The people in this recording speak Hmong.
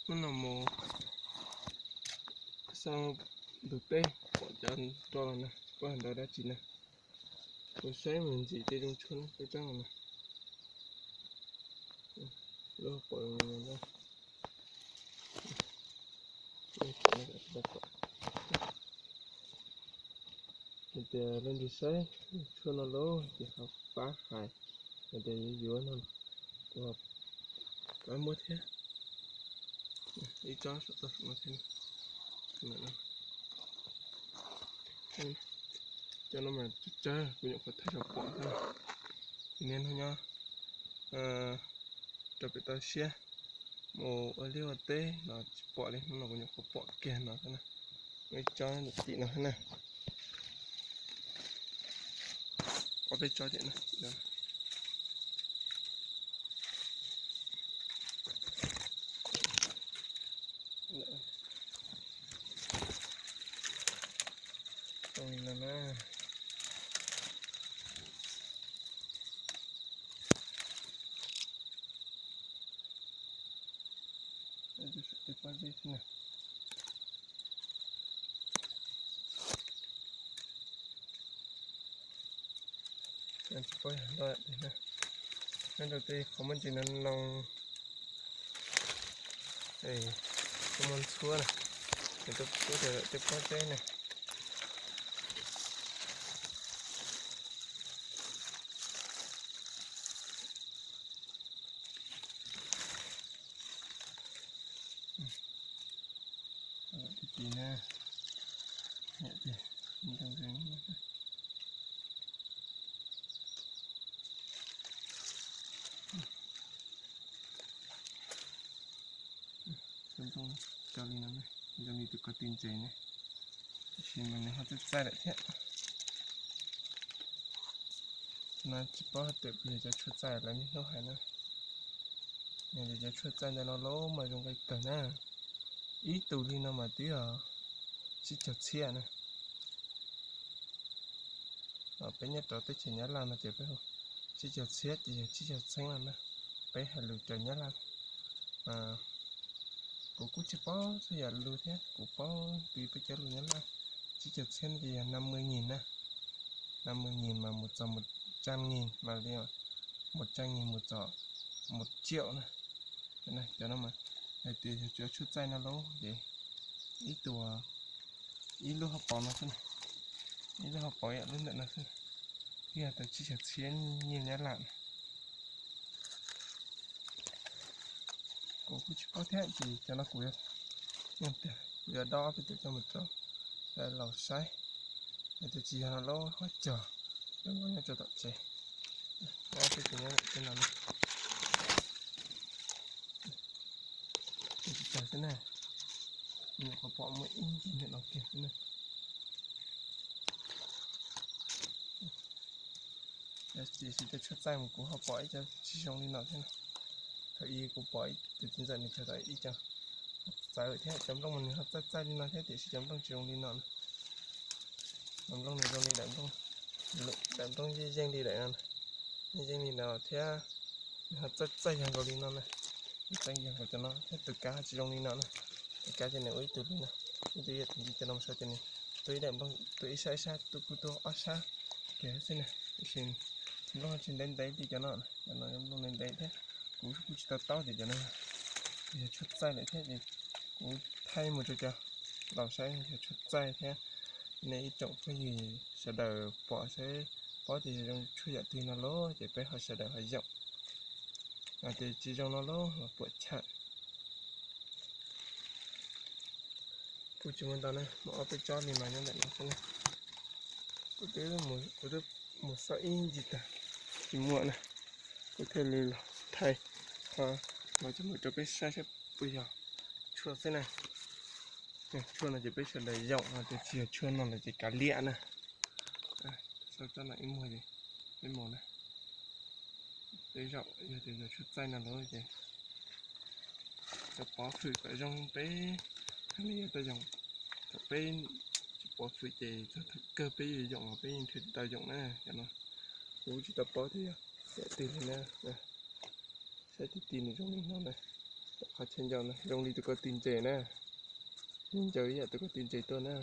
Hnub no mus xauj ntug teb pom cov nro los na, pom nrog dab tsi na. Kuv saib mus ntxim tej zoo tshuaj na, peb tsob no na. Lub pom zoo no na. Hais tias leej twg saib tshuaj no lauj ces ho pab hais, hais tias yuav yuav no, kuv ho pab muab thiab. Ib tsob saum toj saum no thiab. Cov no mas tsawg tsawg kuv nyuam qhuav thaij tso pom thiab. Niaj hnub nyob rau pem toj siab mus ua liaj ua teb los tsis pom li, hnub no kuv nyuam qhuav pom kiag no thiab na. Ib tsob tim no thiab na. Ob peb tsob tim no. Zoo li no na. Tej pob zeb xwb na. Tsis paub yog nto, nyob rau tej qhov muaj ntsis no no, muaj ntxhuab na, nws tuaj pub tej pob zeb na. Tis na, cov nplooj cov li no, zoo li tus ko tw ntses ne, tab sis mas nws ho txaij txaij lawm thiab. No tsis paub hais tias puas yog cov tshuaj txaij lawv niaj hnub hais na. Yog cov tshuaj txaij ntawm no los mas zoo nqaij kawg na. Ib tus li no mas twb yog tsib caug txhiab na. Peb nyob rau teb chaws Nyab Laj no ces peb hu tsib caug txhiab ces yog tsib caug txheeb no na. Peb hais lus cov Nyab Laj. Kuv kuj tsis paub txhua yam lus thiab, kuv paub li peb cov lus Nyab Laj. Tsib caug txhiab no ces yog năm mươi nghìn na. Năm mươi nghìn mas mus txog một trăm nghìn mas li, một trăm nghìn mus txog một triệu na. Cov no mas hais tias yog cov tshuaj txaij no lauj ces ib tug, ib lub hauv paus no xwb na, ib lub hauv paus yam lub ntawm no xwb, twb yog tau tsib caug txhiab nyiaj Nyab Laj na. Kuv kuj tsis paub thiab ces cov no kuv, kuv yuav dob peb cov coj mus rau lawv laus saib, hais tias tsis yog no lauj ho cog, zoo nkaus nyob rau tom tsev. Ob peb tus nyob tom tsev no na. Tsis tag xwb na, nyuam qhuav pom muaj ib ncig ntawm no kiag xwb na. Tiam sis tej tshuaj txaij mas kuv ho pom ib co tsis zoo li no thiab na. Thaum ub kuv pom ib tus txiv ntxawm nws cog tau ib co txawv thiab, cov nplooj mas nws ho txaij txaij li no thiab tiam sis cov nplooj tsis zoo li no na. Cov nplooj nws zoo li daim nplooj, daim nplooj yeej yeej li daim no, yeej yeej li no thiab nws ho txaij txaij yog nkaus li no na. Txaij yog nkaus cov no thiab tus kav ho tsis zoo li no na. Tus kav ces nws ua ib tug li no, ib tug yog tus ntsis cov no sau ces nws tua ib daim nplooj, tua ib sab ib sab, tua kuj tua ob sab kiag xwb na. Tiam sis nplooj tsis ntev ntev li cov no, cov no nplooj ntev ntev thiab. Kuv kuj tsis tau taub tias cov no yog tshuaj txaij lawm thiab ces kuv thaij mus rau cov laus saib yog tshuaj txaij thiab. Nej ib tsoom phooj ywg sawv daws pom saib paub tias yog zoo tshuaj yam twg no lauj ces peb ho sawv daws ho yoom. Ces tsis zoo no lauj los puam chawm. Kuj tsis muaj ntau na, muaj ob peb tsob li mas nyob ntawm no xwb na. Kuv twb, kuv twb mus xauj ib ncig tag tsis muaj na, kuv thiaj li los thaij qhov no coj mus rau peb saib saib puas yog tshuaj xwb na. Tshuaj no ces peb sawv daws yoom no, ces tsis yog tshuaj no lawm ces kav liam na. Xauj tsob no ib muag ces peb mus na. Tej zaum yog tias yog tshuaj txaij no lawm ces cov pov hwm kom zoo peb thiaj li yuav tau yoom. Thaum peb tsis pov hwm ces txog thaum kawg peb yuav yoom los peb yeej nrhiav tsis tau yoom na. Cov no kuv tsis tau paub tias yog yam twg li na. Saib ti ti nws zoo li no na. Qhov chaw ncaws no zoo li tus ko tw ntses na. Ncaws ib yam tus ko tw ntses tuaj na.